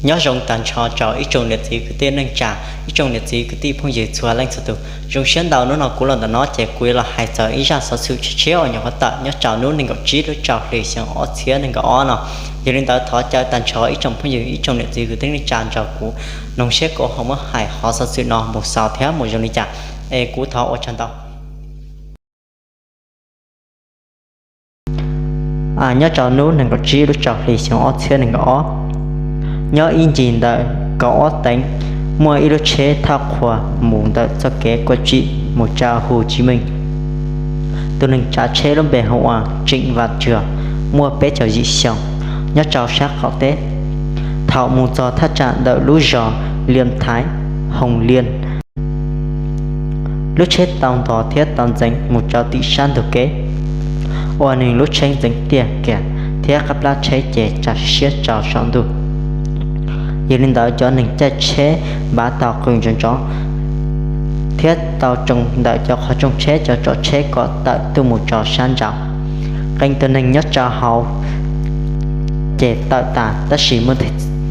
Nyob zoo tag nrho rau ib tsoom niam txiv kwv tij neej tsa, ib tsoom niam txiv kwv tij phooj ywg txhua leej txhua tus. Zoo siab ntau hnub no kuv los ntawm no ces kuv yuav los hais txog ib zaj xov xwm tshiab tshiab uas nyuam qhuav tawm nyob rau hnub nees nkaum tsib lub rau hli xyoo ob txhiab nees nkaum ob no. Yog li ntawd thov caw tag nrho ib tsoom phooj ywg ib tsoom niam txiv kwv tij neej tsa nrog kuv mloog seb kuv ho muab hais qhov xov xwm no mus xaus thiab mus zoo li cas, es kuv thov ua tsaug ntau. Nyob rau hnub nees nkaum tsib lub rau hli xyoo ob txhiab nees nkaum ob, nyob ib ncig ntawm kaum ob teev, muaj ib lub tsheb thauj qhua mus ntawm txoj kev kuaj tsim mus rau Hu Tsis Meej. Tus neeg tsav tsheb lub npe hu ua Tseem Vam Rwg, muaj peb caug yim xyoo, nyob rau sab qaum teb. Thaum mus txog thaj tsam ntawm lub zos Liam Thaiv, Hoos Liam, lub tsheb tau ntog thiab tau ntxeev mus rau tim sab ntug kev uas nws lub tsheb ntxeev tiaj kiag thiab qab plab tsheb ces tsa siab rau saum ntuj. Yog li ntawd cov neeg caij tsheb npaj tau qw ntsoov ntsoov thiab tau tsoo ntawm cov qhov rooj tsheb cov tsom tsheb kom tawm tuaj mus rau sab nraud. Qee tus neeg nyob rau hauv ces tawm tas, tab sis muaj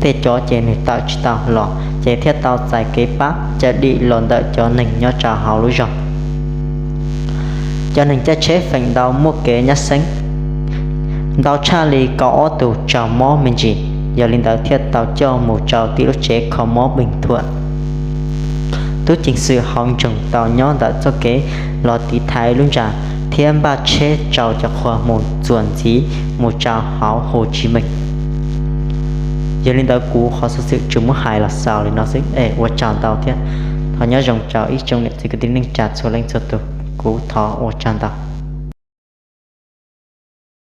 tej cov ces nws tawm tsis tau los ces thiaj tau txais kev pab caw dim los ntawm cov neeg nyob rau hauv lub zos. Cov neeg caij tsheb feem ntau muaj kev nyab xeeb, ntau tshaj li kaum ob tus raug mob me ntsis, yog li ntawd thiaj tau coj mus rau tim lub tsev kho mob Npeej Thuam. Tub ceev xwm hauv nroog tau nyob ntawm txoj kev los tiv thaiv lub ntsa thiab npaj tsheb rau cov qhua mus txuas ntxiv mus rau hauv Hu Tsis Meej. Yog li ntawd kuv qhov xov xwm tsuas muab hais los xaus li no xwb es ua tsaug ntau thiab thov nyob zoo rau ib tsoom niam txiv kwv tij neej tsa txhua leej txhua tus, kuv thov ua tsaug ntau.